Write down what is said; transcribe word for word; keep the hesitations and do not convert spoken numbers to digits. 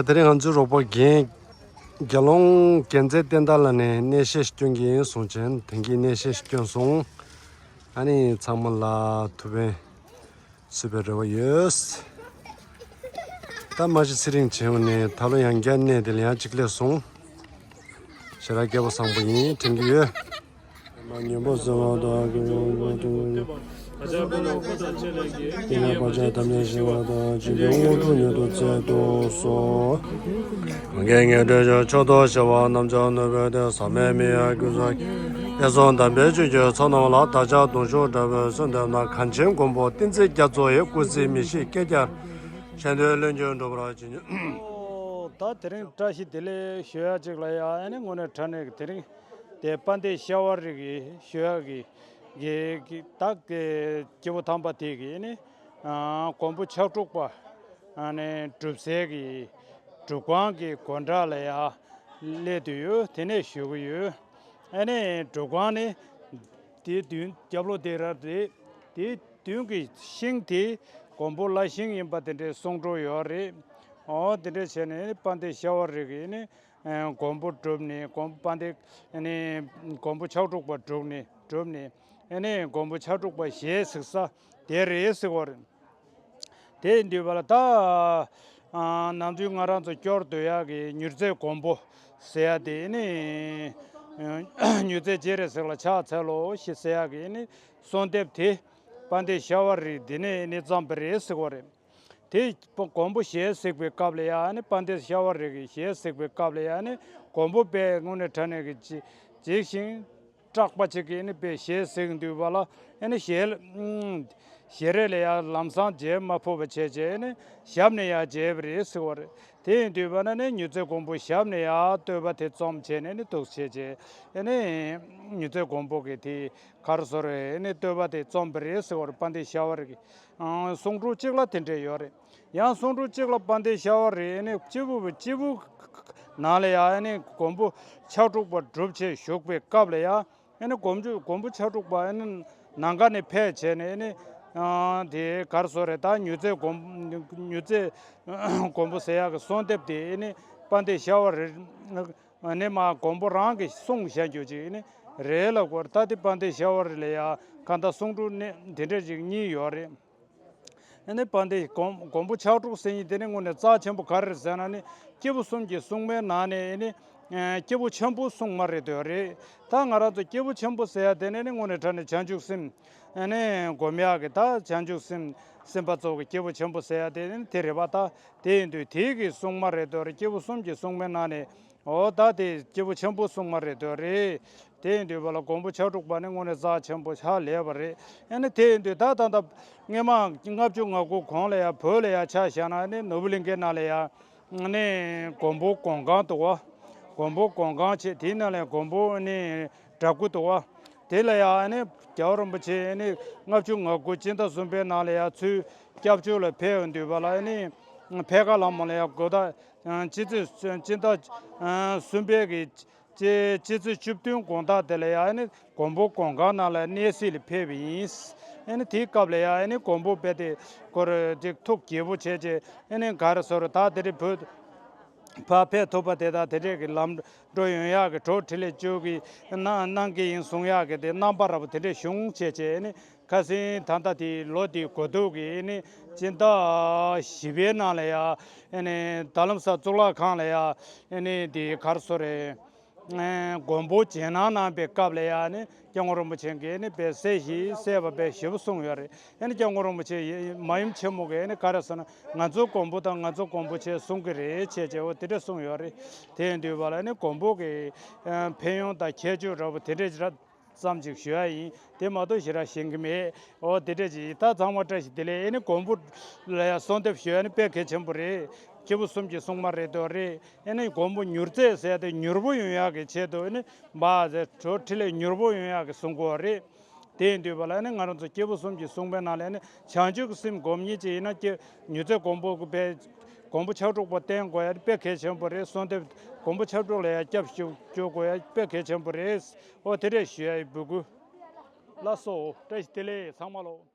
དེ་རིང་ང་ཚོའི་རོགས་པ་རྒན་རྒྱལ་ལོངས་རྒྱལ་མཚན་བསྟན་དར་ལགས་ནས་གནས་བཤད་ཞིག་སྐྱོན་གྱི་ཡིན་གསུངས་བྱས། དེང་གི་གནས་བཤད་ཞིག་སྐྱོན་སོང་། ཨ་ནི་ཚང་མ་ལ་ཐུགས་ཕན་གསོས་པའི་རེ་བ་ཡོད། ད་མ་གཞི་ཚེ་རིང་བྱེད་ཡོང་ནས་ད་ལོ་ཡང་བསྐྱར་གནས་དེ་ལ་ཡང་གཅིག་སླེབས་སོང་། ཞེ་དྲག་སྐལ་བ་བཟང་པོ་ཡིན་དྲན་གྱི་ཡོད། མ་ཉམས་པ་ཟེར་བ་དང་དགེ་བའི་དངོས་གྲུབ་ཉེ་དུ་བསྟན་ལ་བག་ཆགས་དམ་ཉམས་ཞི་བ་དང་འཇིག་པའི་དངོས་གྲུབ་མྱུར་དུ་སྩལ་དུ་གསོལ། གང་གིས་ངེས་འབྲེལ་ཆོས་མཆོག་ཏུ་ཞི་བ་རྣམས་ཀྱང་ནུས་པའི་དེ་ཟག་མེད་མི་ཡ་ཀུན་བཟང་གིས། དབུས་གསུམ་དམ་པའི་ཆོས་ཀྱི་ཚོགས་རྣམས་ལ། བདག་ཅག་གདུང་ཤུགས་དྲག་པོས་གསོལ་འདེབས་ན། གངས་ཅན་མགོན་པོ་བསྟན་འཛིན་རྒྱ་མཚོ་ཡི། སྐུ་ཚེ་མི་ཤིགས་བསྐལ་བརྒྱར་གཞན་དོན་ལྷུན་གྱིས་འགྲུབ་པར་བྱིན་གྱིས། ཨོ། ད་དེ་རིང་བཀྲ་ཤིས་བདེ་ལེགས་ཞུ་ཡ་གཅིག་ལ་ཡ། ཨ་ནི་དངོས་གནས་དྲང་གནས་ཀྱི་དེ་རིང་དེ་དཔལ་ལྡན་ཤ་བ་རི་གི་ཞུ་ཡག་གི་གི་གི་བདག་གི་སྐྱེས་བུ་དམ་པ་དེ་གི་ནི་ཨ་མགོན་པོ་ཕྱག་དྲུག་པ་ཨ་ནི་སྒྲུབ་སའི་གི་སྒྲུབ་ཁང་གི་སྒོ་འགྲམ་ལ་ཡ་སླེབས་དུས་ཡོད། དེ་ནས་ཞུ་གི་ཡོད། ཨ་ནི་སྒྲུབ་ཁང་ནི་དེའི་མདུན་རྒྱབ་ལོགས་དེ་ར་རེད། དེའི་མདུན་གི་ཤིང་དེ་མགོན་པོ་བླ་ཤིང་ཡིན་པ་དེ་འདྲའི་གསུང་སྒྲོས་ཡོད་རེད། ཨོ། དེ་འདྲ་བྱས་ནས་དཔལ་ལྡན་ཤ་བ་རི་གི་ནི་ཨ་མགོན་པོ་སྒྲུབ་ནས། མགོན་པོ་དཔལ་ལྡན་ཨ་ནི་མགོན་པོ་ཕྱག་དྲུག་པ་སྒྲུབ་ནས་སྒྲུབ་ནས་ཨ་ནི་མགོན་པོ་ཕྱག་དྲུག་པ་ཞལ་གཟིགས་ས་དེ་རེད་ཟེར་བ་རེད། དེ་ཡིན་དུས་བ་ལ་ད་ཨ་ནམ་རྒྱུན་ང་རང་ཚོ་སྐྱོར་སྡོད་ཡག་གི་མྱུར་མཛད་མགོན་པོ་ཟེར་ཡག་དེ་ནི་མྱུར་མཛད་སྤྱན་རས་གཟིགས་ལ་ཕྱག་འཚལ་ལོ་ཞེས་ཟེར་ཡག་གི་ནི་གསོལ་འདེབས་དེ་དཔལ་ལྡན་ཤ་བ་རི་འདི་ནས་ནི་བརྩམས་པ་རེད་ཟེར་བ་རེད། དེ་མགོན་པོ་ཞལ་གཟིགས་པའི་སྐབས་ལ་ཡང་ནི་དཔལ་ལྡན་ཤ་བ་རི་གི་ཞལ་གཟིགས་པའི་སྐབས་ལ་ཡང་ནི་མགོན་པོ་དཔེ་དངོས་གནས་དྲང་གནས་ཀྱི་འཇིགས་ཤིང་སྐྲག་པ་ཅིག་གིས་ནི་དཔེ་ཞལ་གཟིགས་འདུག་པ་ལ། ཨ་ནི་ཞལ་ཞལ་རས་ལ་ཡང་ལམ་སང་མཇལ་མ་ཕོད་པ་བྱས་བྱས་ནི་ཞབས་ནས་ཡང་མཇལ་བ་རེད་ཟེར་བ་རེད། དེ་ཡིན་དུས་བ་ན་ནི་མྱུར་མཛད་མགོན་པོ་ཞབས་ནས་ཡང་བསྟོད་པ་དེ་རྩོམ་བྱས་ནས་ནི་འདུག་བྱས་བྱས་ཨ་ནི་མྱུར་མཛད་མགོན་པོ་གི་དེ་ག་རེ་ཟེར་རེད། ཨ་ནི་བསྟོད་པ་དེ་རྩོམ་པ་རེད་ཟེར་བ་རེད། དཔལ་ལྡན་ཤ་བ་རི་གི་ཨང་གསུང་སྒྲོས་གཅིག་ལ་དེ་འདྲས་ཡོད་རེད། ཡང་གསུང་སྒྲོས་གཅིག་ལ་དཔལ་ལྡན་ཤ་བ་རི་ཨ་ནི་སྤྱི་བོ་སྤྱི་བོ་ནང་ལ་ཡང་ཨ་ནི་མགོན་པོ་ཕྱག་དྲུག་པ་སྒྲུབ་བྱེད་བཞུགས་པའི་སྐབས་ལ་ཡང་ཨ་ནི་མགོན་པོ་མགོན་པོ་ཕྱག་དྲུག་པ་ཨ་ནི་ནམ་མཁའ་ནས་ཕེབས་བྱས་ནས་ཨ་ནི་ཨང་དེ་ག་རེ་ཟེར་རེད། ད་མྱུར་མཛད་མགོན་མྱུར་མཛད་མགོན་པོ་ཟེར་ཡག་གི་གསོལ་འདེབས་དེ་ཨ་ནི་དཔལ་ལྡན་ཤ་བ་རི་ཨ་ནི་མ་མགོན་པོ་རང་གིས་གསུངས་བཞག་རྒྱུ་ཅིག་ཨ་ནི་རེད་ལབ་དགོས་རེད། ད་དེ་དཔལ་ལྡན་ཤ་བ་རི་ལ་ཡང་གང་ལྟར་གསུང་སྒྲོས་ནི་དེ་འདྲ་ཅིག་གཉིས་ཡོད་རེད། ཨ་ནི་དཔལ་ལྡན་མགོན་མགོན་པོ་ཕྱག་དྲུག་ཟེར་མཁན་དེ་ནི་དངོས་གནས་རྩ་ཆེན་པོ་ག་རེ་རེད་ཟེར་ན་ནི་སྐྱེས་བུ་གསུམ་གྱི་སྲུང་མའི་ནང་ནས་ཨ་ནི་ཨ་སྐྱེས་བུ་ཆེན་པོའི་སྲུང་མ་རེད་འདོད་རེད། ད་ང་རང་ཚོ་སྐྱེས་བུ་ཆེན་པོ་ཟེར་ཡ་དེ་ནི་ནི་དངོས་གནས་དྲང་གནས་བྱང་ཆུབ་སེམས་ཨ་ནི་སྒོམ་ཡག་གི་ད་བྱང་ཆུབ་སེམས་སེམས་དཔའ་ཚོ་གི་སྐྱེས་བུ་ཆེན་པོ་ཟེར་ཡ་དེ་ནི་དེ་རེད་པ། ད་དེ་ཡིན་དུས་དེ་གི་སྲུང་མ་རེད་འདོད་རེད། སྐྱེས་བུ་གསུམ་གྱི་སྲུང་མའི་ནང་ནས། ཨོ། ད་དེ་སྐྱེས་བུ་ཆེན་པོ་སྲུང་མ་རེད་འདོད་རེད། དེ་ཡིན་དུས་བ་ལ་མགོན་པོ་ཕྱག་དྲུག་པ་ནི་དངོས་གནས་རྩ་ཆེན་པོ་ཧ་ལས་པ་རེད། ཨ་ནི་དེ་ཡིན་དུས་ད་ད་ལྟ་སྔས་མ་ལྔ་བཅུ་ང་དགུ་གོང་ལ་ཡ་བོད་ལ་ཡ་ཆ་བཞག་ན་ནི་ནོར་བུ་གླིང་ཁའི་ནང་ལ་ཡ་ནི་མགོན་པོ་སྒོམ་ཁང་འདུག་བ། མགོན་པོ་སྒོམ་ཁང་བྱས། དེའི་ནང་ལ་མགོན་པོ་ནི་འདྲ་སྐུ་འདུག་བ། དེ་ལ་ཡ་ནི་རྒྱལ་བ་རིན་པོ་ཆེ་ནི་ལྔ་བཅུ་ང་དགུ་སྤྱི་ཟླ་གསུམ་པའི་ནང་ལ་ཡ་ཚུར་སྐྱབས་བཅོལ་ལ་ཕེབས་ཡོང་དུས་བ་ལ་ནི་ཕེབས་ཁ་ལ་མོ་ལ་ཡ་དགོས་ད། ཨ་སྤྱི་ཚེས་སྤྱི་ཟླ་ཨ་གསུམ་པའི་གི་སྤྱི་སྤྱི་ཚེས་བཅུ་བདུན་དགོང་དག་དེ་ལ་ཡང་ཨ་ནི་མགོན་པོ་སྒོམ་ཁང་ནང་ལ་གནས་གཟིགས་ལ་ཕེབས་པ་ཡིན། ཨ་ནི་དེའི་སྐབས་ལ་ཡང་ཨ་ནི་མགོན་པོ་རྦད་དེ་ཁོ་རང་ཅིག་ཐུགས་དགྱེས་པོ་བྱས་བྱས། ཨ་ནི་ག་རེ་ཟེར་རེད། ད་དེ་རིང་བོད་ཕར་ཕེབས་ཐུབ་པ་དེ་དང་དེ་འདྲས་ཀྱི་ལམ་འགྲོ་ཡོང་ཡག་གི་གྲོགས་འཕྲིན་ལས་བཅུ་གི་གནང་གནང་གི་ཡིན་གསུང་ཡག་གི་དེ་རྣམ་པ་འདྲ་པོ་དེ་འདྲས་བྱུང་བྱས་བྱས། ཨ་ནི་ཁ་སང་ད་ལྟ་དེ་ལོ་དེའི་འགོ་ཐོག་གི་ཨ་ནི་སྤྱི་ཟླ་བཞི་པའི་ནང་ལ་ཡ་ཨ་ནི་རྡ་རམ་ས་གཙུག་ལག་ཁང་ལ་ཡ་ཨ་ནི་དེ་ག་རེ་ཟེར་རེད། ཨ་མགོན་པོ་རྗེས་གནང་གནང་པའི་སྐབས་ལ་ཡ་ཨ་ནི་སྐྱབས་མགོན་རིན་པོ་ཆེ་གིས་ཨ་ནི་དཔེ་གསལ་ཞིང་གསལ་བ་དཔེ་ཞིབ་པོ་གསུངས་ཡོད་རེད། ཨ་ནི་སྐྱབས་མགོན་རིན་པོ་ཆེ་མ་ཡུམ་ཆེན་མོ་གིས་ཨ་ནི་ག་རེ་ཟེར་ན། ང་ཚོ་མགོན་པོ་དང་ང་ཚོ་མགོན་པོ་ཆེ་གསུང་གི་རེད་བྱས་བྱས། འོ་དེ་འདྲ་གསུངས་ཡོད་རེད། དེ་ཡིན་དུས་བ་ལ་ཨ་ནི་མགོན་པོ་གི་ཨ་ཕན་ཡོན་དང་ཁྱད་ཆོས་འདྲ་པོ་དེ་འདྲས་ར་ཙམ་ཅིག་ཞུ་ཡ་ཡིན། དེ་མ་གཏོགས་ཞེ་དྲག་ཤེས་ཀྱི་མེད། འོ་དེ་འདྲས་ཅིག་ད་ཚང་མ་བཀྲ་ཤིས་བདེ་ལེགས། ཨ་ནི་མགོན་པོ་ལ་ཡ་གསོལ་འདེབས་ཞུ་ཡ་ནི་དཔེ་གལ་ཆེན་པོ་རེད། སྐྱེས་བུ་གསུམ་གྱི་སྲུང་མ་རེད་འདོད་རེད། ཨ་ནི་མགོན་པོ་མྱུར་མཛད་ཟེར་ཏེ་མྱུར་པོ་ཡོང་ཡག་གི་ཆེད་དུ་ཨ་ནི་འབའ་ཟེར་གྲོགས་འཕྲིན་ལས་མྱུར་པོ་ཡོང་ཡག་གི་གསུང་གི་ཡོད་རེད། དེ་ཡིན་དུས་བ་ལ་ཨ་ནི་ང་རང་ཚོ་སྐྱེས་བུ་གསུམ་གྱི་སྲུང་མའི་ནང་ལ་ཨ་ནི་བྱང་ཆུབ་ཀྱི་སེམས་སྒོམ་མཁན་ཅིག་ཡིན་ན་སྐྱེ་མྱུར་མཛད་མགོན་པོ་གི་དཔེ་མགོན་པོ་ཕྱག་དྲུག་པ་བསྟེན་དགོས་ཡ་དཔེ་གལ་ཆེན་པོ་རེད། གསོལ་འདེབས་མགོན་པོ་ཕྱག་དྲུག་ལ་ཡ་སྐྱབས་ཞུ་བཅོལ་དགོས་ཡ་དཔེ་གལ་ཆེན་པོ་རེད། འོ་དེ་འདྲས་ཞུ་ཡ་ཡི་འབོད་སྐུལ། ལགས་སོ། བཀྲ་ཤིས་བདེ་ལེགས་ཚང་མ་ལོ།